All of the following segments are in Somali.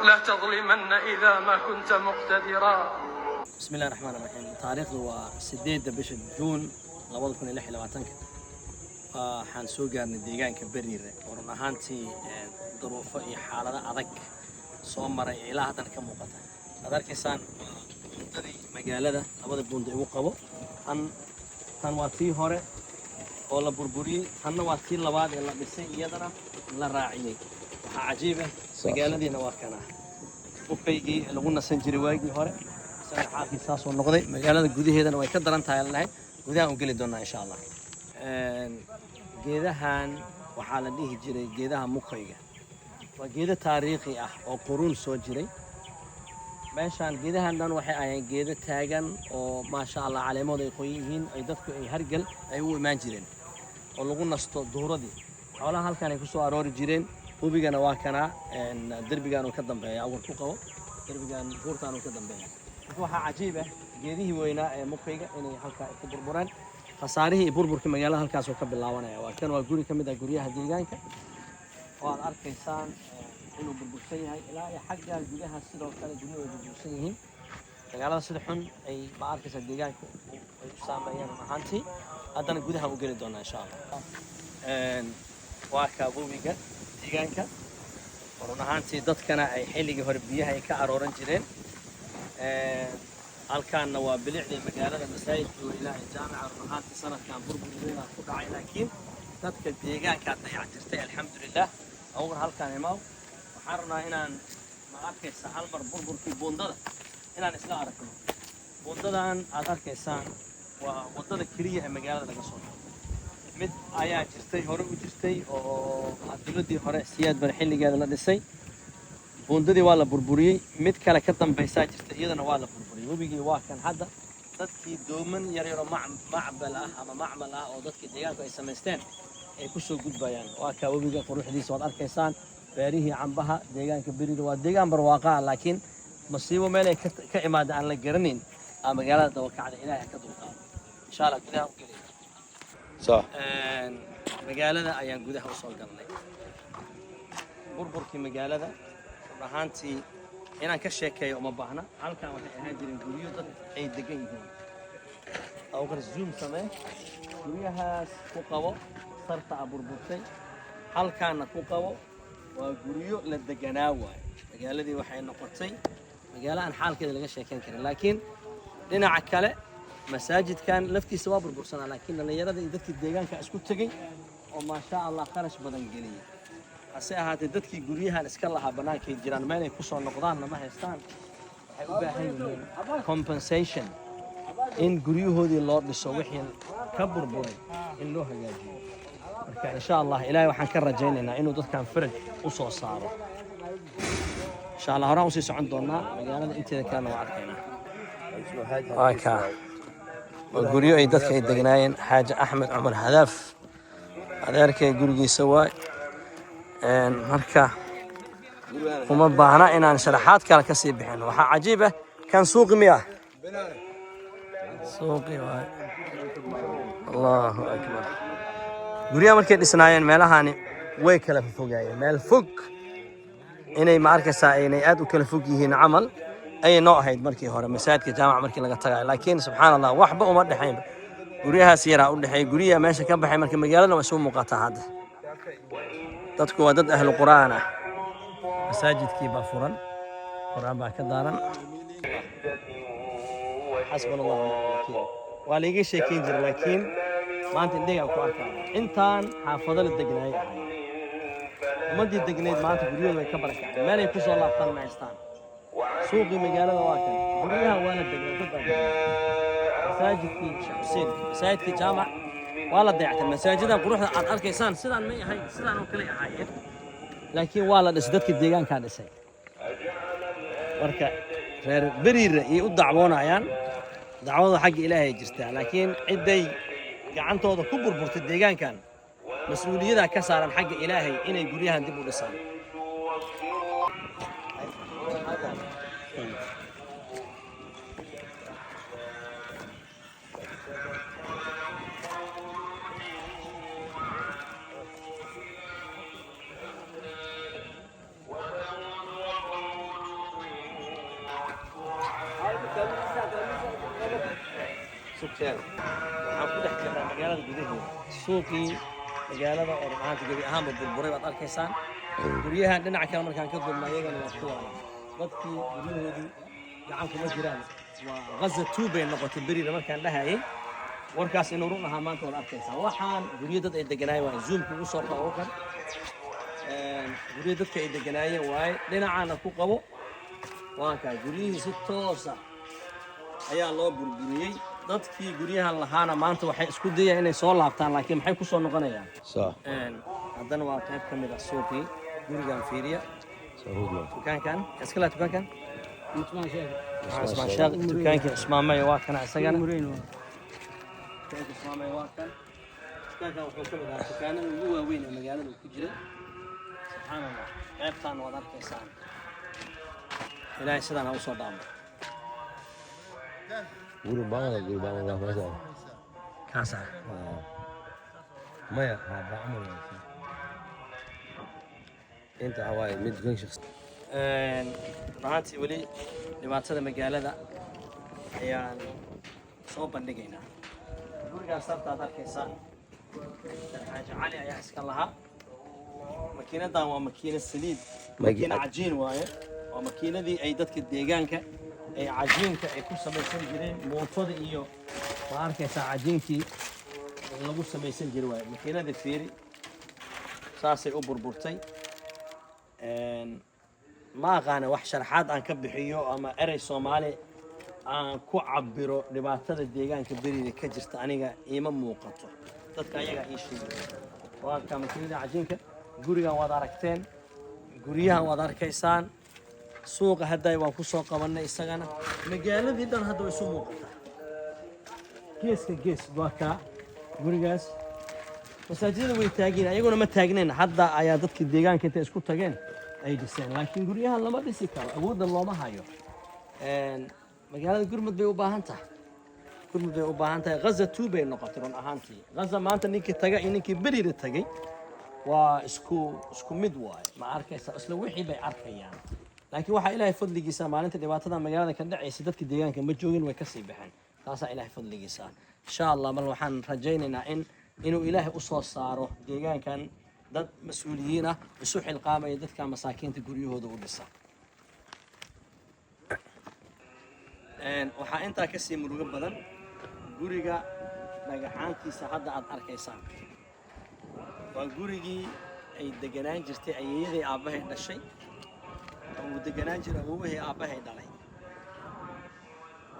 لا تظلمن إذا ما كنت مقتدرا. Bismi illahi raxmaan raxiim. Taariikhdu waa 8-da bisha Juun 2026-ka. Waxaan soo gaarnay deegaanka Beriire oo run ahaantii duruufo iyo xaalado adag soo maray ee ilaa haddana ka muuqata. Aad arkaysaan waa buundadii magaalada, labada buunda igu qabo. Tan waa tii hore oo la burburiyey, tanna waa tii labaad ee la dhisay, iyadana la raaciyey. Waxaa cajiib ah, magaaladiina waa kana bukaygii lagu nasan jiray waagii hore, isaga xaalkii saasoo noqday. Magaalada gudaheedana way ka daran tahay lalahay. Gudahaan u geli doonaa insha Allah. Geedahan waxaa la dhihi jiray geedaha mukayga. Waa geedo taariikhi ah oo quruun soo jiray. Meeshaan geedahan dhan waxay ahayn geedo taagan oo, maasha Allah, caleemooda ay qoyan yihiin, ay dadku ay hargal ay u imaan jireen oo lagu nasto duhuradii. Xoolaha halkan ay ku soo aroori jireen. Webigana waa kanaa, derbigan uu ka dambeeya awar ku qabo, derbigan buurtaan uu ka dambeeya. Marka waxaa cajiib ah geedihii weynaa ee mukayga inay halkaa ay ku burbureen. Khasaarihii iyo burburkii magaalada halkaasoo ka bilaabanaya. Waa kan, waa guri ka mid ah guryaha deegaanka oo aad arkaysaan inuu burbursan yahay ilaa iyo xagga gudaha. Sidoo kale guryuhu ay burbursan yihiin. Dagaalada sida xun ay, ma arkaysa, deegaanka ay u saameeyeen run ahaantii. Haddana gudaha u geli doonaa insha Allah. Waa kaa webiga deegaanka oo run ahaantii dadkana ay xilligii hore biyaha ay ka arooran jireen. Halkaanna waa bilicdii magaalada, masaajidkii weynaa ee jaamica. Run ahaantii sanadkan burbur weynaa ku dhacay, laakiin dadka deegaankaa dayactirtay, alxamdulilah. Awgar halkaan imaw. Waxaan rabnaa inaan, ma arkaysa, hal mar burburkii buundada inaan isla aragno. Buundadan aad arkaysaan waa waddada keliya ee magaalada laga soo galo. Mid ayaa jirtay, hore u jirtay, oo dowladdii hore Siyaad Bare xilligeeda la dhisay. Buundadii waa la burburiyey. Mid kale ka dambaysaa jirta, iyadana waa la burburiyey. Webigii waa kan. Hadda dadkii dooman yaryaroo macbal ah ama macmal ah oo dadkii deegaanku ay samaysteen ay kusoo gudbayaan. Waa kaa webiga quruxdiisa waad arkaysaan, beerihii cambaha. Deegaanka Berida waa deegaan barwaaqa ah, laakiin masiibo meel ay ka imaada aan la garanayn aa magaalada dabakacda. Ilaahay ha ka dulqaado insha Allah. Gudaha u gelaya. Magaalada ayaan gudaha usoo galnay. Burburkii magaalada run ahaantii inaan ka sheekeeyo uma baahna. Halkan waxay ahaan jireen guryo dad ay degan yihiin. Awkar, zoom samee. Guryahaas ku qabo, sarta a burburtay halkaana ku qabo. Waa guryo la deganaa waayo. Magaaladii waxay noqotay magaalo aan xaalkeeda laga sheekeyn karin. Laakiin dhinaca kale masaajidkan laftiisa waa burbursanaa, laakiin dhallinyarada iyo dadkii deegaanka isku tegey oo, maasha Allah, qarash badan geliyey. Hase ahaatee dadkii guryahan iska lahaa bannaankay jiraan, meel ay kusoo noqdaan lama haystaan. Waxay u baahan yihiin compensation, in guryahoodii loo dhiso, wixii ka burburay in loo hagaajiyo. Marka insha Allah Ilaahay waxaan ka rajaynaynaa inuu dadkan faraj u soo saaro insha Allah. Horaan usii socon doonaa, magaalada inteeda kalena waa arkaynaa. Waa kaa, waa guryo ay dadka ay degnaayeen. Xaaji Axmed Cumar Hadaaf adeerkay gurigiisa waay. Marka uma baahna inaan sharaxaad kale ka sii bixino. Waxaa cajiib ah, kan suuqi miya? Suuqi waay. Allahu akbar. Guryaha markay dhisnaayeen meelahani way kala fogaayeen. Meel fog inay, ma arkaysaa, aynay aad u kala fog yihiin camal ayay noo ahayd markii hore, masaajidka jaamaca markii laga tagayo. Laakiin subxaan Allah, waxba uma dhexaynba. Guryahaas yaraa u dhexeeya, guryaha meesha ka baxay. Marka magaalada waa soo muuqataa hadda. Dadku waa dad ahlu Qur'aan ah. Masaajidkii baa furan, Qur'aan baa ka daaran. Xasbuna Allah wa nicmal wakiil. Waa laiga sheekeyn jiray, laakiin maanta indhegaan ku arkaya. Intaan xaafado la degnaayay ahay, ummaddii degnayd maanta guryahooda way ka barakaceen, meelay ku soo laabtaan ma haystaan. Suuqii magaalada waa kan. Guryaha waa la degnaa, dad baa degnaa. Masaajidkii Sheekh Xuseen, masaajidkii jaamac waa la dayactay. Masaajidan quruxda aad arkaysaan sidaan may ahayn, sidaan oo kale ahaayeen, laakiin waa la dhisay, dadkii deegaankaa dhisay. Marka reer Beriira iyay u dacwoonayaan. Dacwada xagga Ilaahay jirtaa, laakiin cidday gacantooda ku burburtay deegaankan mas-uuliyadaa ka saaran xagga Ilaahay inay guryahan dib u dhisaan. tell. Waxaan ku dhex jirnaa magaalada gudaheeda, suuqii magaalada oo run ahaantii gebi ahaanba burburay baad arkaysaan. Guryahan dhinaca kale markaan ka gudno, iyagana waa kuwaana dadkii guryahoodii gacan kuma jiraan. Waa Gaza 2 bay noqotay Beriira. Markaan dhahayay warkaas inuu run ahaa, maanta waad arkaysaa. Waxaan guryo dad ay deganaayeen waa. Zoomka ugu soo qabo kan. Guryo dadka ay deganaayeen waaye. Dhinacaana ku qabo, waa kaa guryihii si toosa ayaa loo burburiyey. Dadkii guryahan lahaana maanta waxay isku dayayaan inay soo laabtaan, laakiin maxay ku soo noqonayaan? Sax. Haddana waa qayb ka mid ah suuqii. Gurigan fiiriya. Sahuudna. Dukaankan iska leh, dukaankan Cusmaan Sheekh. Dukaankii Cusmaan Maya waa kana isagana. Dukaankii Cusmaan Maya waa kan. Dukaankan wuxuu ka mid ahaa dukaanada ugu waaweyn ee magaalada ku jiray. Subxaan Allah, qaybtaan waad arkaysaan. Ilaahay sidaan ha usoo dhaamo. Guri bangla, guri bangla meesha. Kaasa. Maya, ha bacmal. Inta waxaa waaye mid dukaan shakhsi. Run ahaantii weli dhibaatada magaalada ayaan soo bandhigaynaa. Gurigaan sarta aad arkaysaan, Xaaji Cali ayaa iska lahaa. Makiinadan waa makiinad saliid, makiina cajiin waaye. Waa makiinadii ay dadka deegaanka ay cajiinka ay ku samaysan jireen, muufada iyo ma arkaysaa, cajiinkii lagu samaysan jiray waaye. Makiinada fiiri, saasay u burburtay. Ma aqaana wax sharxaad aan ka bixiyo ama erey Soomaali aan ku cabiro dhibaatada deegaanka Beriida ka jirta. Aniga iima muuqato, dadka ayagaa ii sheegay. Waa ka makiinada cajiinka. Gurigan waad aragteen, guryahan waad arkaysaan. Suuqa hadday waan ku soo qabannay isagana. Magaaladii dhan hadda way isu muuqataa, geeska gees. Waa kaa gurigaas. Masaajidada way taageen, ayaguna ma taagnayn. Hadda ayaa dadka deegaanka intay isku tageen ay dhiseen, laakiin guryahan lama dhisi karo, awoodda looma hayo. Magaalada gurmud bay u baahan tahay, gurmud bay u baahan tahay. Gaza 2 bay noqotay run ahaantii. Gaza maanta ninkii taga iyo ninkii Beriira tagay waa isku mid waaye. Ma arkaysa, isla wixii bay arkayaan. Laakiin waxaa Ilaahay fadligiisa, maalinta dhibaatada magaalada ka dhacaysa dadka deegaanka ma joogin, way kasii baxeen. Taasaa Ilaahay fadligiisa. Insha Allah bal waxaan rajaynaynaa inuu Ilaahay usoo saaro deegaankan dad mas-uuliyiin ah, isu xilqaamaya, dadka masaakiinta guryahooda u dhisa. Waxaa intaa kasii murugo badan guriga dhagaxaantiisa hadda aad arkaysaan. Waa gurigii ay deganaan jirtay ayeeyaday aabbahay dhashay, oo uu deganaan jiray awowahii aabbahay dhalay.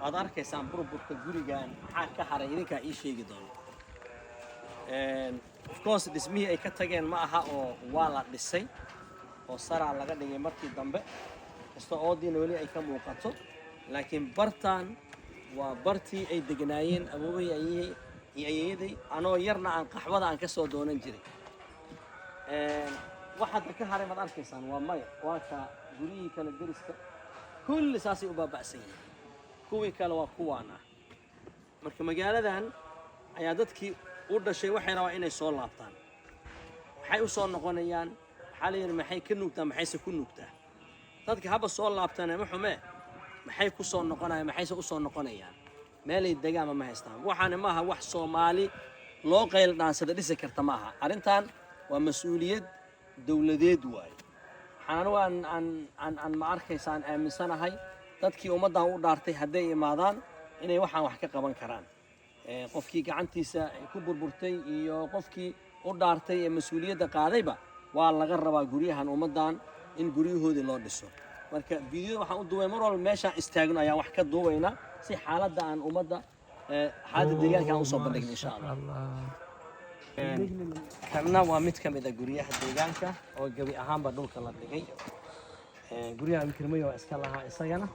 Waad arkaysaan burburka gurigan. Maxaa ka haray idinkaa ii sheegi doono. Of course dhismihii ay ka tageen ma aha, oo waa la dhisay oo saraa laga dhigay markii dambe, kasta oodiina weli ay ka muuqato. Laakiin bartan waa bartii ay deganaayeen awowahii, ayihii iyo ayeeyaday. Anoo yarna aan qaxwada aan ka soo doonan jiray. Wax hadda ka haray maad arkaysaan? Waa maya. Waa ka guryihii kale deriska kulli saasay u baaba'san yihiin. Kuwii kale waa kuwaan ah. Marka magaaladan ayaa dadkii u dhashay waxay rabaan inay soo laabtaan. Maxay u soo noqonayaan? Waxaa la yidhi, maxay ka nuugtaa, maxayse ku nuugtaa? Dadka haba soo laabtaan ama xumee, maxay ku soo noqonayaan, maxayse u soo noqonayaan? Meelay degaanba ma haystaan. Waxaani maaha wax Soomaali loo qayl dhaansada dhisi karta ma aha. Arrintan waa mas-uuliyad dowladeed waaye. Waxaan anigu aan ma arkaysa aan aaminsanahay dadkii ummaddan u dhaartay hadday imaadaan inay waxaan wax ka qaban karaan. Qofkii gacantiisa ku burburtay iyo qofkii u dhaartay ee mas-uuliyadda qaadayba waa laga rabaa guryahan ummaddan in guryahoodii loo dhiso. Marka videoda waxaan u duubay, mar walba meeshaan istaagno ayaan wax ka duubaynaa, si xaaladda aan ummadda xaaladda deegaanka aan usoo bandhigno, insha Allah. Kanna waa mid ka mid a guryaha deegaanka oo gebi ahaanba dhulka la dhigay. Guryaha Kirmayo waa iska lahaa, isagana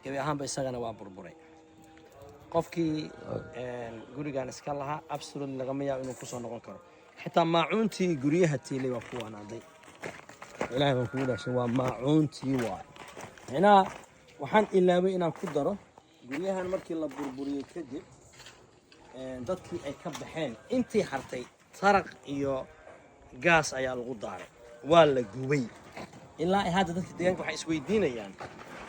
gebi ahaanba isagana waa burburay. Qofkii gurigan iska lahaa absolutely lagama yaabo inuu kusoo noqon karo. Xitaa maacuuntii guryaha tiilay waa kuwaan aday. Ilaahay baan kugu dhashay, waa maacuuntii waay. Micnaha waxaan ilaaway inaan ku daro, guryahan markii la burburiyey kadib, dadkii ay ka baxeen, intii hartay taraq iyo gaas ayaa lagu daaray, waa la gubay. Ilaa ay hadda dadka deegaanka waxay isweydiinayaan,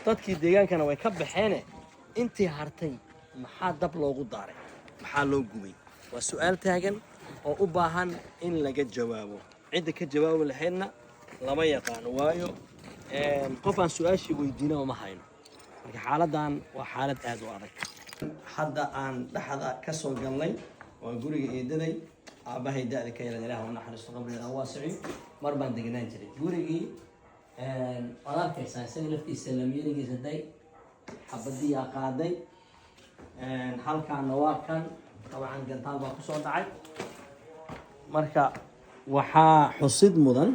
dadkii deegaankana way ka baxeene, intii hartay maxaa dab loogu daaray? Maxaa loo gubay? Waa su-aal taagan oo u baahan in laga jawaabo. Cidda ka jawaabi lahaydna lama yaqaano, waayo qof aan su-aashii weydiina ma hayno. Marka xaaladdan waa xaalad aad u adag. Hadda aan dhexda ka soo galnay waa guriga eedaday, aabbahay da-da ka yaran, Ilaah u naxariisto, qabriga ha waasiciyo. Mar baan degnaan jiray gurigii. Waad arkaysaa isaga laftiisa lamyanigiisa day xabadiyaa qaaday. Halkaana waa kan, dabcan gantaal baa kusoo dhacay. Marka waxaa xusid mudan,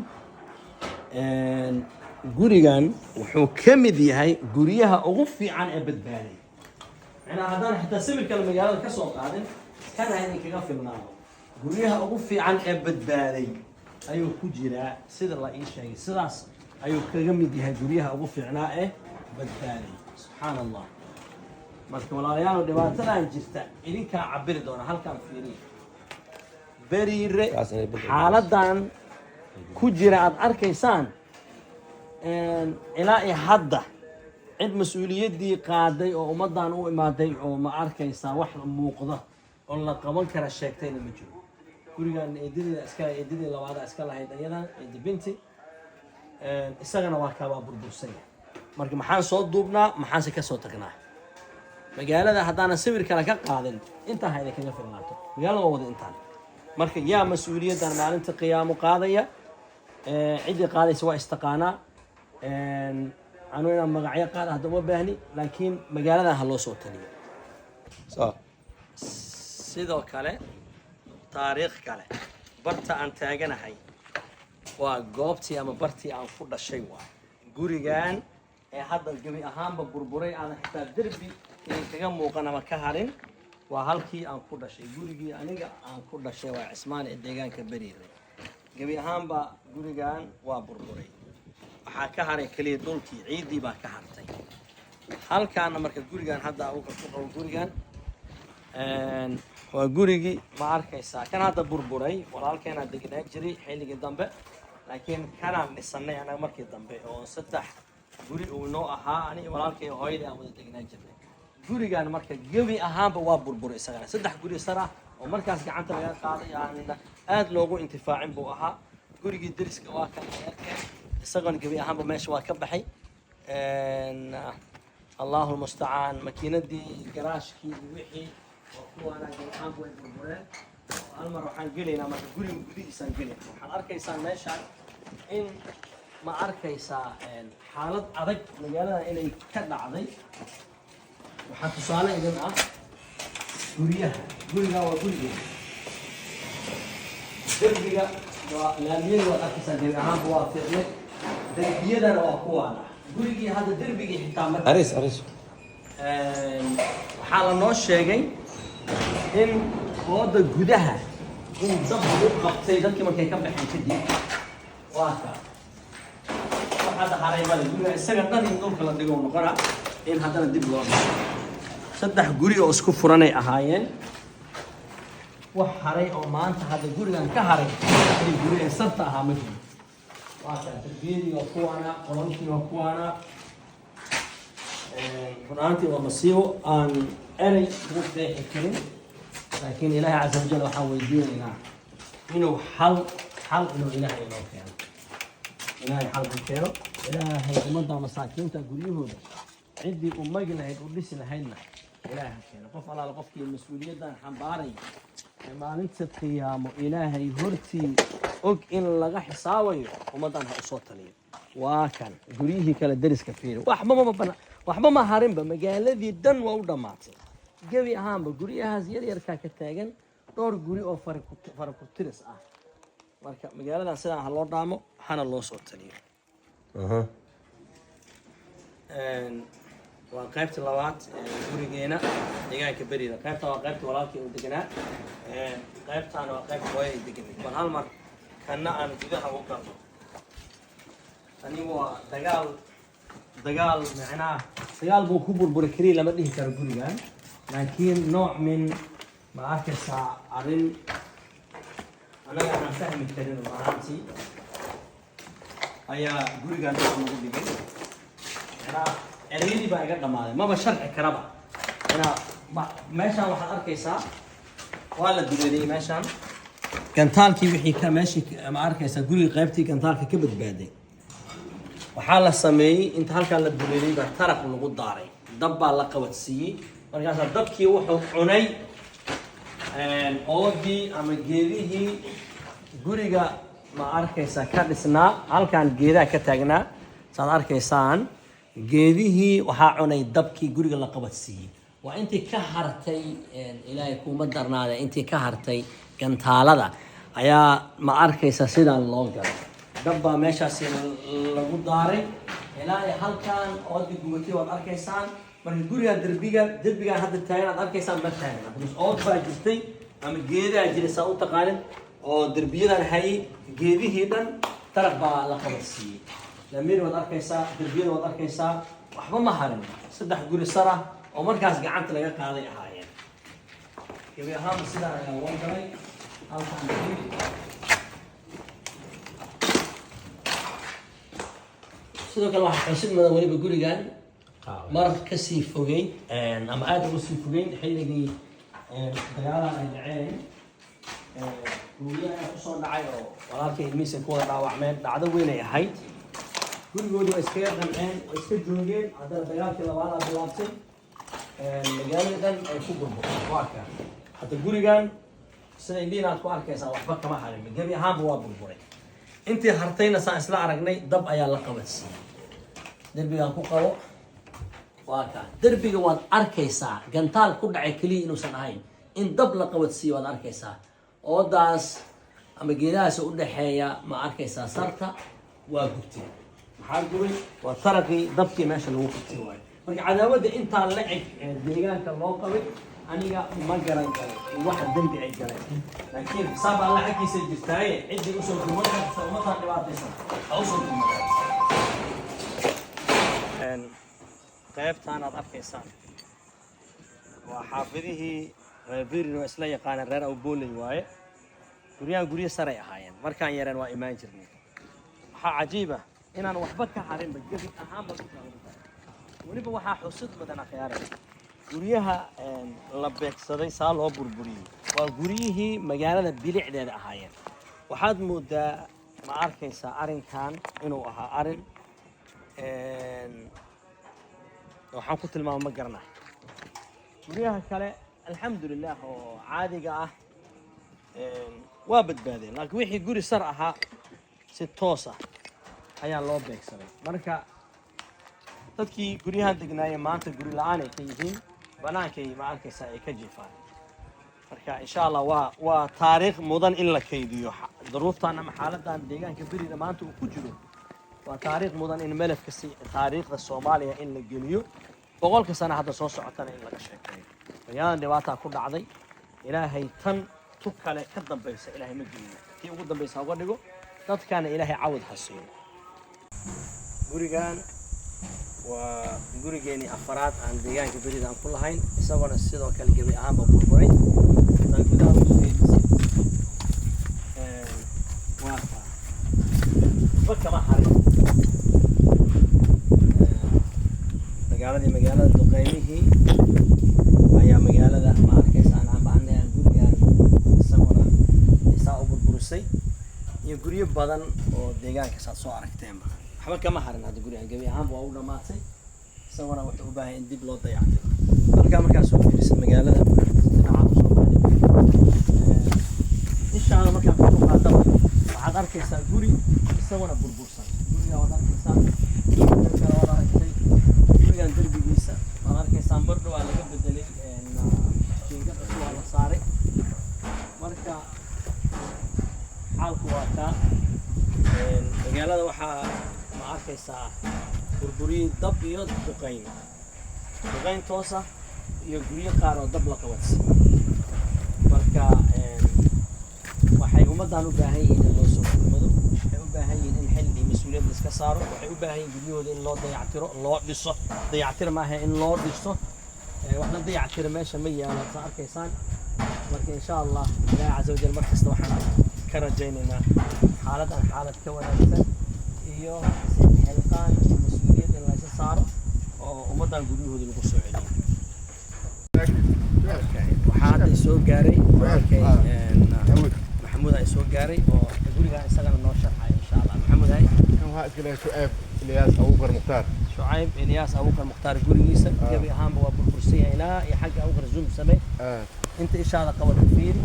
gurigan wuxuu ka mid yahay guryaha ugu fiican ee badbaaday. Macnaha, haddaan xitaa sawir kale magaalada ka soo qaadin, kana idin kaga filnaado, guryaha ugu fiican ee badbaaday ayuu ku jiraa. Sida la ii sheegay, sidaas ayuu kaga mid yahay guryaha ugu fiicnaa ee badbaaday. Subxaan Allah. Marka walaalayaal, dhibaatadan jirta idinkaa cabiri doona. Halkaan fiiriya, Beriire. Kaas inay badda. Xaaladan ku jira aad arkaysaan, ilaa iyo hadda cid mas-uuliyaddii qaaday oo ummaddan u imaaday oo, ma arkaysaa, wax muuqda oo la qaban kara sheegtayna ma jiro. Gurigan eedadeeda iska, eedadii labaada iska lahayd ayadan, eedi Binti. Isagana waa kaabaa burbursan yahay. Marka maxaan soo duubnaa, maxaanse ka soo tagnaa magaalada haddaanan sawir kale ka qaadin? Intaa ha idinkaga filnaato. Magaalada waa wada intaan. Marka yaa mas-uuliyaddan maalinta qiyaamo qaadaya? Ciddii qaadaysa waa istaqaanaa. Anu inaan magacyo qaada hadda uma baahni, laakiin magaaladan ha loo soo taliyo. Sidoo kale taariikh kale, barta aan taaganahay waa goobtii ama bartii aan ku dhashay. Waay gurigan ee hadda gebi ahaanba burburay, aanan xitaa derbi idinkaga muuqan ama ka harin, waa halkii aan ku dhashay. Gurigii aniga aan ku dhashay waa Cismaan ee deegaanka Beriire. Gebi ahaanba gurigan waa burburay, waxaa ka haray keliya dhulkii, ciiddii baa ka hartay. Halkaana marka gurigan hadda Abuukar ku qabo, gurigan waa gurigii, ma arkaysaa, kan hadda burburay. Walaalkeenaa degnaan jiray xilligii dambe, laakiin kanaan dhisanay anaga markii dambe oo saddex guri uu inoo ahaa, ani walaalkay, hooyadii aan wada degnaan jirnay. Gurigan marka gebi ahaanba waa burburay isagana. Saddex guri sar ah oo markaas gacanta laga qaaday, aan aad loogu intifaacin buu ahaa. Gurigii deriska waa kan adeerkeen, isagoona gebi ahaanba meesha waa ka baxay. Allahu lmustacaan. Makiinadii, garaashkii iyo wixii oo kuwaana gebi ahaanba way burbureen. Hal mar waxaan gelaynaa marka guriga gudihiisaan gelaynaa. Waxaad arkaysaa meeshaan in, ma arkaysaa, xaalad adag magaalada inay ka dhacday. Waxaa tusaale idin ah guryaha. Guriga waa gurigeena. Derbiga waa laamiyada, waad arkaysaa, gebi ahaanba waa fiicnay. Derbiyadana waa kuwaana. Gurigii hadda derbigii xitaa marka Aris, aris. Waxaa la noo sheegay in ooda gudaha in dab lagu qabtay dadkii markay ka baxeen kadib. Waa ka wax hadda haray male. Guriga isaga dhan in dhulka la dhigo noqona, in haddana dib loo dhiso. Saddex guri oo isku furanay ahaayeen. Wax haray oo maanta hadda gurigan ka haray, saddexdii guri ee sarta ahaa, ma jiro. Waa kaa, darbiyadii waa kuwaana, qolalkii waa kuwaana. Run ahaantii waa masiibo aan erey ugu qeexi karin, laakiin Ilaahay casa wajal waxaan weydiinaynaa inuu xal inuu Ilaahay inoo keeno. Ilaahay xal u keeno. Ilaahay ummadda masaakiinta guryahooda ciddii u magi lahayd, u dhisi lahaydna, Ilaahay ha keeno. Qof alaala qofkii mas-uuliyaddan xambaaraya ee maalinta qiyaamo Ilaahay hortii og in laga xisaabayo, ummaddan ha usoo taliyo. Waa kan guryihii kale deriska, fiiri, waxba mama bana, waxba ma harinba. Magaaladii dhan waa u dhammaatay gebi ahaanba. Guryahaas yar yarkaa ka taagan, dhowr guri oo fara ku tiris ah. Marka magaaladan sidaan ha loo dhaamo, hana loo soo taliyo. Waa qaybta labaad ee gurigeena deegaanka Beriida. Qaybta waa qaybta walaalkii uu deganaa. Qaybtaana waa qaybta hooyada deganay. Bal hal mar kanna aan gudaha u galno. Tani waa dagaal, dagaal macnaha dagaal buu ku burburay keliya lama dhihi karo gurigan, laakiin nooc min, ma arkaysaa, arrin annaga aan fahmi karin run ahaantii ayaa gurigan dhulka lagu dhigay. Macnaha ereyadii baa iga dhammaaday, maba sharxi karaba. Macnaha meeshaan waxaad arkaysaa Waa la duleeliyey meeshaan. Gantaalkii wixii ka meeshii, ma arkaysaa, guriga qaybtii gantaalka ka badbaaday waxaa la sameeyey, inta halkaa la duleeliyey baa taraq lagu daaray, dab baa la qabadsiiyey. Markaasaa dabkii wuxuu cunay oodii ama geedihii guriga, ma arkaysaa, ka dhisnaa. Halkaan geedaha ka taagnaa, saad arkaysaan, geedihii waxaa cunay dabkii guriga la qabadsiiyey. Waa intii ka hartay, Ilaahay kuuma darnaade, intii ka hartay gantaalada ayaa, ma arkaysa, sidaan loo galay. Dab baa meeshaasi lagu daaray ilaa iyo halkaan oodii gubatay, waad arkaysaan. Marka gurigan derbigan hadda taagan aad arkaysaan ma taagna, because ood baa jirtay ama geedaa jiray, saa u taqaanin, oo derbiyadan hayay. Geedihii dhan taraq baa la qabadsiiyey. Lamir waad arkaysaa, derbiyada waad arkaysaa, waxba ma harin. Saddex guri sar ah oo markaas gacanta laga qaaday ahaayeen. Gebi ahaanba sidaan ayaa loo galay halkaan guri. Sidoo kale waxaa xusid mudan weliba gurigan mar kasii fogeyn ama aada uga sii fogeyn, xilligii dagaalahan ay dhaceen, guryaha ayaa kusoo dhacay oo walaalkay ilmihiisa ku wada dhaawacmeen. Dhacdo weyn ay ahayd. Gurigoodii waa iskaga qanceen, waa iska joogeen. Haddana dagaalkii labaadaa bilaabtay, magaalada dhan ay ku burburtay. Waa kaa hadda gurigan, sida indhihiin aad ku arkaysaa, waxba kama harin, gebi ahaanba waa burburay. Intii hartayna, saan isla aragnay, dab ayaa la qabadsiiyey. Derbigan ku qabo, waa kaa derbiga, waad arkaysaa gantaal ku dhacay keliya inuusan ahayn, in dab la qabadsiiyo waad arkaysaa. Oodaas ama geedahaas u dhexeeya, ma arkaysaa, sarta waa gubtay. Maxaa gubay? Waa taraqii dabkii meesha lagu qabtay waayo. Marka cadaawadda intaa la eg ee deegaanka loo qabay aniga ma garan karo waxa dembi ay galeen, laakiin xisaab Alla xaggiisa jirtaaye, ciddii usoo gurman karta ummadaan dhibaataysan ha usoo gurmadaan. Qaybtaan aad arkaysaan waa xaafidihii reer Birin, waa isla yaqaaneen, reer Awbooley waaye. Guryahan guryo saray ahaayeen. Markaan yareen waa imaan jirnay. Waxaa cajiib ah inaan waxba ka harinba, gebi ahaanba dhulka lagu daray. Weliba waxaa xusid badan, akhyaare, guryaha la beegsaday saa loo burburiyey waa guryihii magaalada bilicdeeda ahaayeen. Waxaad moodaa, ma arkaysaa, arrinkan inuu ahaa arrin waxaan ku tilmaama ma garanayo. Guryaha kale, alxamdulilah, oo caadiga ah waa badbaadeen, laakiin wixii guri sar ahaa si toos ah ayaa loo beegsaday. Marka dadkii guryahan degnaayeen maanta guri la-aan ay ka yihiin, banaankay, ma arkaysaa, ay ka jiifaan. Marka insha Allah waa taariikh mudan in la kaydiyo. Duruuftan ama xaaladan deegaanka Berida maanta uu ku jiro waa taariikh mudan in melefka si taariikhda Soomaaliya in la geliyo, 100-ka sano hadda soo socotana in laga sheekeeyo. Magaaladan dhibaataa ku dhacday. Ilaahay tan tu kale ka dambaysa Ilaahay ma geliyo, tii ugu dambaysa uga dhigo. Dadkana Ilaahay cawad ha siiyo. Gurigan waa gurigeenii afaraad aan deegaanka Berida aan ku lahayn, isagoona sidoo kale gebi ahaanba burburay. Hadaa gudaha u fiirisid, waa kaa, waxba kama harin. Dagaaladii magaalada, duqeymihii ayaa magaalada, ma arkaysaan, amba anaga gurigan isaguna isaa u burburisay iyo guryo badan oo deegaanka saad soo aragteenba. Waxba kama harin. Hadda gurigan gebi ahaanba waa u dhamaatay, isaguna wuxuu u baahan in dib loo dayactiro. Halkaa markaa soo fiirisid magaalada dhinacaad usoo baxday, ishaada markaa kor u qaadaba, waxaad arkaysaa guri isaguna burbursan. Guriga waad arkaysaa, gurigan kale waad aragtay. Gurigan derbigiisa waad arkaysaa, mar dhowaa laga bedelay, jiingad cusub waa la saaray. Marka xaalku waa kaa. Magaalada waxaa, ma arkaysaa, burburiyey dab iyo duqayn, duqayn toos ah iyo guryo qaar oo dab la qabatay. Marka waxay ummaddan u baahan yihiin in loo soo gurmado. Waxay u baahan yihiin in xil iyo mas-uuliyad la iska saaro. Waxay u baahan yihiin guryahooda in loo dayactiro, loo dhiso. Dayactir maaha, in loo dhiso. Wax la dayactiro meesha ma yaalo, saa arkaysaan. Marka insha Allah, Ilaahi casa wajal mar kasta waxaan ka rajaynaynaa xaaladdan xaalad ka wanaagsan iyo xilqaan iyo mas-uuliyad in laysa saaro oo ummaddan guryahooda lagu soo celiyo. Okay, waxaa hadda isoo gaaray walaalkay Maxamuud aa isoo gaaray oo gurigaa isagana noo sharxaya, insha Allah. Maxamuud, hay. Kan waxaa iska leeyahay Shucayb Ilyaas Abuukar Mukhtaar. Shucayb Ilyaas Abuukar Mukhtaar gurigiisa gebi ahaanba waa burbursan yahay ilaa iyo xagga. Abuukar, zoom samee. Inta ishaada qabata fiiri,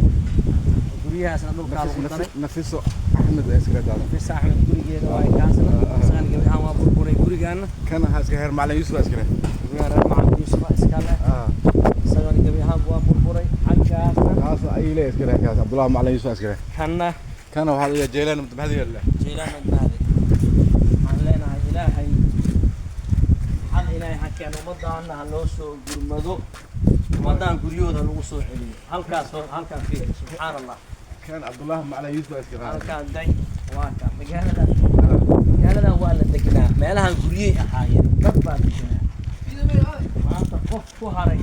guryahaasna dhulkaa lagu daray. Nafiso Axmed ayaa iska leedahay. Nafisa Axmed gurigeeda waaye kaasna, isagana gebi ahaan waa burburay gurigaana. Kan waxaa iska reer Macalin Yuusuf iska leh. Guriga reer Macalin Yuusuf iska leh, isagana gebi ahaan waa burburay xaggaasna. Kaasna ay leeyahay iska leh, kaas Cabdullahi Macalin Yuusuf iska leh. Kanna? Kana waxaa leeyahay Jeylaan Mudmahdi leh. Jeylaan Madmahdi. Waxaan leenahay Ilaahay xal, Ilaahay ha keeno ummadaana, ha loo soo gurmado ummadaan, guryahooda lagu soo celiyo. Halkaas halkaan fiiri, subxaan Allah. Kan Cabdullahi Macalin Yuusuf iska leh. Halkaan day, waa ka magaalada. Magaaladan waa la degnaa, meelahan guryey ahaayeen, dad baa degnaa. Maanta qof ku haray,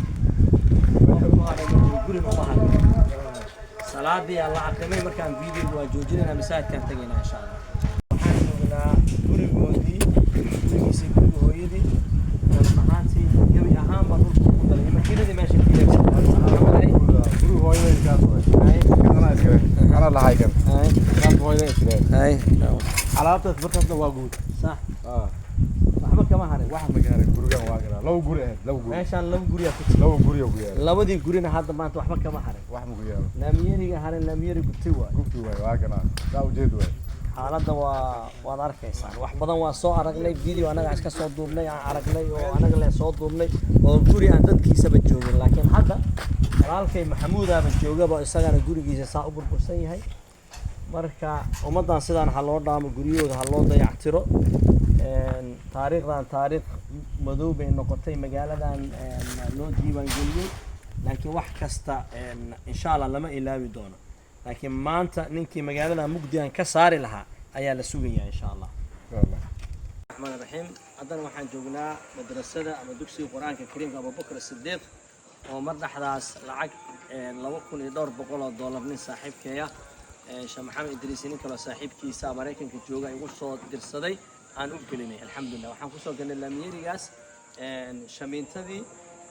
qof ku haray ma jiro, gurina uma haray. Salaadii aa la aqrimay, markaan videoga waa joojinaynaa, masaajidkaan tegaynaa, insha Allah. Waxaan joognaa gurigoodii, gurigiisa, guriga hooyadii oo run ahaantii gebi ahaanba dhulka ku daray, makiinadii meesha ku yeegsan. Guriga hooyaday kaas waay. Kan anaa iska leh, anaa lahay kan. Kaas hooyaday iska leh. Alaabtaas markaasna waa guud. Sax, waxba kama harin. Wax ma gaarin gurigan, waa galaa laba guri ahayd, laba guri. Meeshaan laba guriyaa ku jira. Laba guri oo ku yaala. Labadii gurina hadda maanta waxba kama harin. Wax ma ku yaalo. Laamiyeriga harin, laamiyeri gubtay waay. Gubti waay, waa kanaa saa ujeed waay. Xaaladda waa waad arkaysaan. Wax badan waa soo aragnay, video annaga iska soo duubnay, aan aragnay oo anaga le soo duubnay oo guri aan dadkiisaba joogin, laakiin hadda walaalkay Maxamuudaaba joogaba, isagana gurigiisa saa u burbursan yahay. Marka ummaddan sidaan ha loo dhaamo, guryahooda ha loo dayactiro. Taariikhdan taariikh madow bay noqotay magaaladan loo diiwaangeliyey, laakiin wax kasta insha Allah lama ilaawi doono. Laakiin maanta ninkii magaalada mugdigan ka saari lahaa ayaa la sugayaa, insha Allah. Insha Allah. Raxmaan Raxiim. Haddana waxaan joognaa madrasada ama dugsiga Qur-aanka Kariimka Abubakar Sidiiq oo mar dhexdaas lacag laba kun iyo dhowr boqol oo dollar nin saaxiibkeeya, Sheekh Maxamed Idriis, nin kaloo saaxiibkiisa Maraykanka jooga igu soo dirsaday aan u gelinay. Alxamdulilah, waxaan kusoo galnay laamiyerigaas, shamiintadii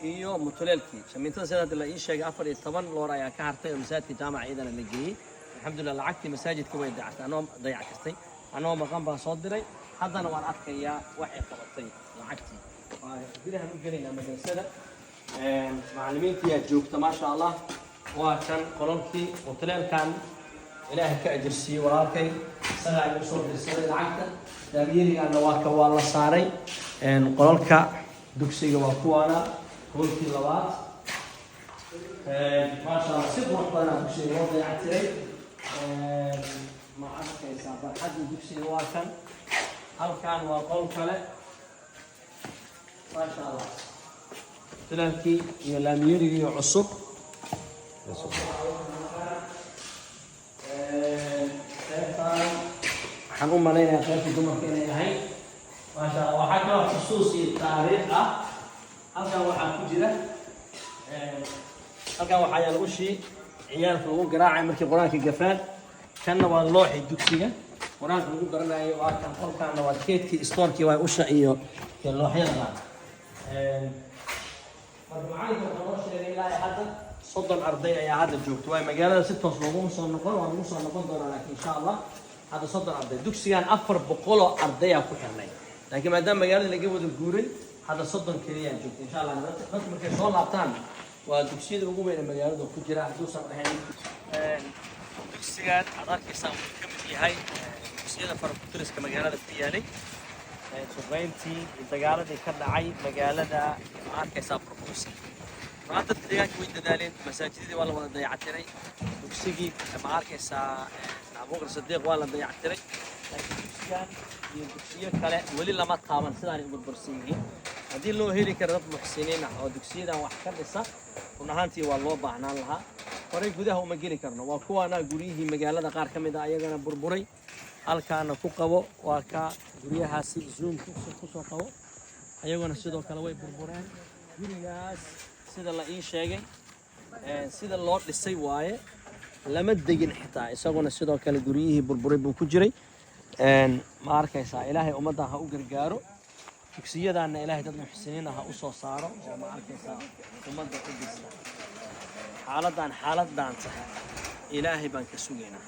iyo mutuleelkii. Shamiintada sida hadda la ii sheegay 14 loor ayaa ka hartay oo masaajidka jaamaca iyadana la geeyey. Alxamdulilah, lacagtii masaajidka way dayactay, anoo dayactirtay, anoo maqan baan soo diray. Haddana waan arkayaa waxay qabatay lacagtii. Waa gudahan u gelaynaa madrasada. Macallimiintiyaa joogta, maasha Allah. Waa kan qololkii mutuleelkan. Ilaahay ka ajirsiiyey walaalkay, isagaa igu soo dirsaday lacagta. Laamiyerigaana waa ka, waa la saaray. Qolalka dugsiga waa kuwaana, qolkii labaad. Maasha Allah, si qurux badanaa dugsiga loo dayactiray. Ma arkaysaa barxaddii dugsiga? Waa kan, halkan waa qol kale, maasha Allah. Tulaalkii iyo laamiyerigii cusub. Qaybtan waxaan u malaynayaa qaybta dumarka inay ahayd, maasha Allah. Waxaa kaloo xusuus iyo taariikh ah halkan waxaa ku jira, halkan waxaa yaala ushii ciyaalka lagu garaacay markii Qur-aanka gafaan. Kanna waa looxii dugsiga Qur-aanka lagu garanayo. Waa kan qolkaana waa keedkii, stoorkii, waa usha iyo looxyada. Marka macalinka wuxuu noo sheegay ilaa iyo hadda 30 arday ayaa hadda joogta. Waayo magaalada si toos looguma soo noqon, waa lagu soo noqon doonaa, laakiin insha Allah hadda 30 arday. Dugsigan 400 oo ardayaa ku xirnay, laakiin maadaama magaalada laga wada guuray hadda 30 keliyaa joogta. Insha Allah dadku markay soo laabtaan waa dugsiyada ugu weyn ee magaalada ku jira hadduusan ahayn. Dugsigan aad arkaysaan wuxuu ka mid yahay dugsiyada farakutiriska magaalada ku yaalay. Suqeyntii iyo dagaaladii ka dhacay magaalada ma arkaysaa burbursan. Runaan dadka deegaanka way dadaaleen, masaajidadii waa la wada dayactiray, dugsigii ma arkaysaa Abuubakar Sadiiq waa la dayactiray, laakiin dugsigan iyo dugsiyo kale weli lama taaban, sidaanay u burbursan yihiin. Haddii loo heli karo dad muxsiniin ah oo dugsiyadan wax ka dhisa, run ahaantii waa loo baahnaan lahaa. Horey gudaha uma geli karno. Waa kuwaana guryihii magaalada qaar ka mid ah ayagana burburay. Halkaana ku qabo, waa ka guryahaasi, zoom kusoo qabo, ayaguna sidoo kale way burbureen. Gurigaas sida la ii sheegay, sida loo dhisay waaye, lama degin xitaa, isaguna sidoo kale guryihii burburay buu ku jiray. Ma arkaysaa? Ilaahay ummaddan ha u gargaaro, dugsiyadaanna Ilaahay dad muxsiniin ah ha u soo saaro oo ma arkaysaa ummadda u dhista. Xaaladdan xaalad dhaanta Ilaahay baan ka sugaynaa.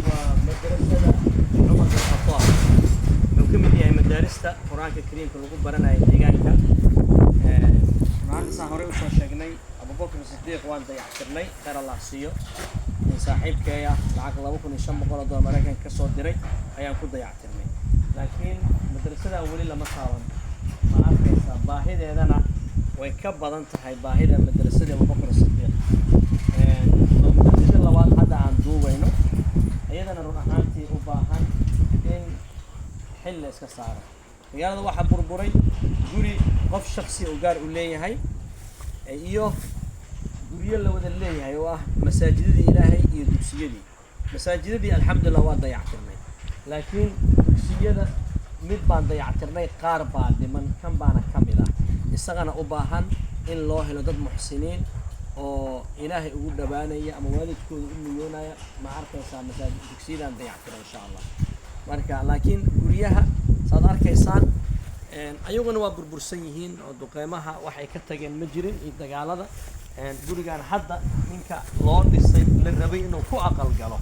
Waa madrasada Cumar bin Khataab. Wuxuu ka mid yahay madaarista Qur-aanka Kariimka lagu baranayo deegaanka. Maanta saan horey usoo sheegnay, Abubakar Sidiiq waan dayactirnay, khayr Allah siiyo. Nin saaxiibkeeya lacag 2500 oo doolar Maraykanka ka soo diray ayaan ku dayactirnay, laakiin madrasadan weli lama taaban. Ma arkaysaa? Baahideedana way ka badan tahay baahida madrasada Abubakar Sidiiq. Waa madrasada labaad hadda aan duubayno, iyadana run ahaantii u baahan in xil la iska saaro. Magaalada waxaa burburay guri qof shaksi oo gaar u leeyahay iyo guryo la wada leeyahay oo ah masaajidadii Ilaahay iyo dugsiyadii. Masaajidadii, alxamdulillah, waa dayactirnay, laakiin dugsiyada mid baan dayactirnay, qaar baa dhiman. Kan baana ka mid ah, isagana u baahan in loo helo dad muxsiniin oo Ilaahay ugu dhawaanaya ama waalidkooda u niyoonaya. Ma arkaysaa? Masaajid dugsiyadan dayactira, insha Allah. Marka laakiin guryaha saad arkaysaan, ayaguna waa burbursan yihiin oo duqeymaha waxay ka tageen ma jirin iyo dagaalada. Gurigan hadda ninka loo dhisay la rabay inuu ku aqal galo,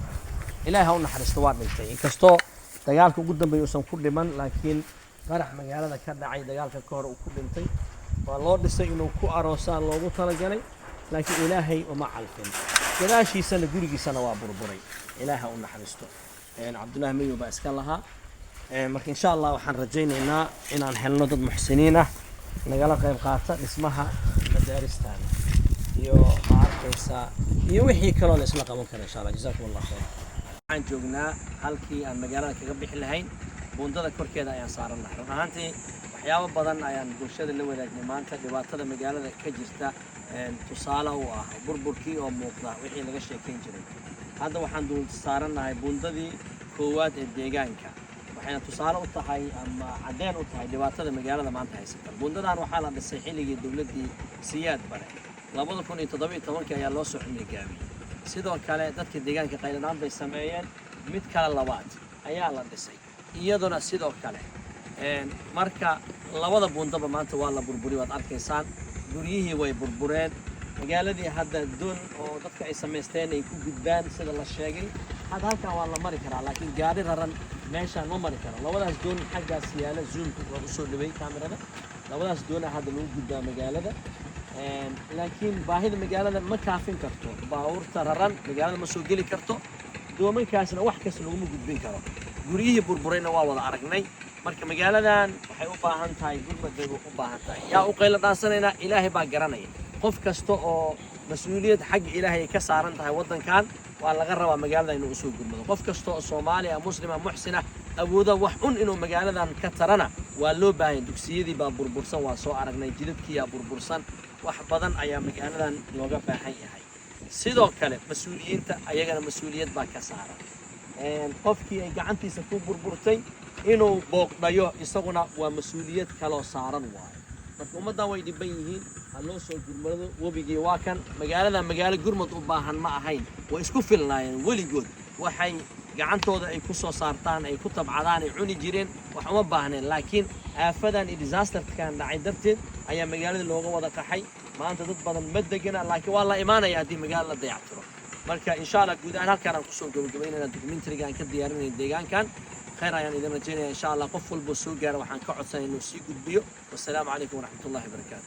Ilaahay ha u naxariisto, waa dhintay. Inkastoo dagaalka ugu dambeeya uusan ku dhiman, laakiin qarax magaalada ka dhacay dagaalka ka hor uu ku dhintay. Waa loo dhisay inuu ku aroosaa loogu talagalay, laakiin Ilaahay uma calfin. Gadaashiisana gurigiisana waa burburay. Ilaahay ha u naxariisto. Cabdullaahi Mayow baa iska lahaa. Marka insha Allah waxaan rajaynaynaa inaan helno dad muxsiniin ah nagala qayb qaata dhismaha madaaristan iyo, ma arkaysaa, iyo wixii kaloo la isla qaban kara, insha Allah. Jazakum Allah khayr. Waxaan joognaa halkii aan magaalada kaga bixi lahayn, buundada korkeeda ayaan saarannahay. Run ahaantii waxyaabo badan ayaan bulshada la wadaagnay maanta. Dhibaatada magaalada ka jirta tusaale u ah burburkii oo muuqda, wixii laga sheekayn jiray. Hadda waxaan dul saarannahay buundadii koowaad ee deegaanka, waxayna tusaale u tahay ama caddeen u tahay dhibaatada magaalada maanta haysata. Buundadan waxaa la dhisay xilligii dowladdii Siyaad Bare. 2017-kii ayaa loo soo xilli gaabiyey. Sidoo kale dadka deegaanka qayladhaan bay sameeyeen, mid kale labaad ayaa la dhisay iyaduna sidoo kale. Marka labada buundaba maanta waa la burburiy, waad arkaysaan. Guryihii way burbureen. Magaaladii hadda doon oo dadka ay samaysteen ay ku gudbaan sida la sheegay. Hadda halkan waa la mari karaa, laakiin gaari raran meeshaan ma mari karo. Labadaas doon xaggaas yaala, zoomka waa usoo dhaway kaamirada, labadaas doona hadda lagu gudbaa magaalada. Laakiin baahida magaalada ma kaafin karto. Baabuurta raran magaalada ma soo geli karto, doomankaasna wax kasta laguma gudbin karo. Guryihii burburayna waa wada aragnay. Marka magaaladan waxay u baahan tahay gurmad bay u baahan tahay. Yaa u qaylo dhaansanaynaa? Ilaahay baa garanaya. Qof kasta oo mas-uuliyad xagga Ilaahay ay ka saaran tahay waddankan waa laga rabaa magaalada inuu usoo gurmado. Qof kasta oo Soomaaliya, muslima, muxsina, awooda wax un inuu magaaladan ka tarana waa loo baahanya. Dugsiyadii baa burbursan, waa soo aragnay. Jidadkiyaa burbursan. Wax badan ayaa magaaladan looga baahan yahay. Sidoo kale mas-uuliyiinta ayagana mas-uuliyad baa ka saaran. Qofkii ay gacantiisa ku burburtay inuu booqdhayo isaguna waa mas-uuliyad kaloo saaran waayo. Marka ummaddan way dhiban yihiin, ha loo soo gurmado. Webigii waa kan. Magaalada magaalo gurmad u baahan ma ahayn, way isku filnaayeen weligood. Waxay gacantooda ay ku soo saartaan, ay ku tabcadaan, ay cuni jireen, wax uma baahneen. Laakiin aafadan iyo disasterkan dhacay darteed ayaa magaalada looga wada qaxay. Maanta dad badan ma degana, laakiin waa la imaanaya haddii magaalo la dayactiro. Marka insha Allah guud ahaan halkaan aan kusoo gabagabaynayna documentary-ga aan ka diyaarinaya deegaankan. Khayr ayaan idin rajaynaya, insha Allah. Qof walboo soo gaara waxaan ka codsanaya inuu sii gudbiyo. Wassalaamu calaykum waraxmatullahi wabarakaatu.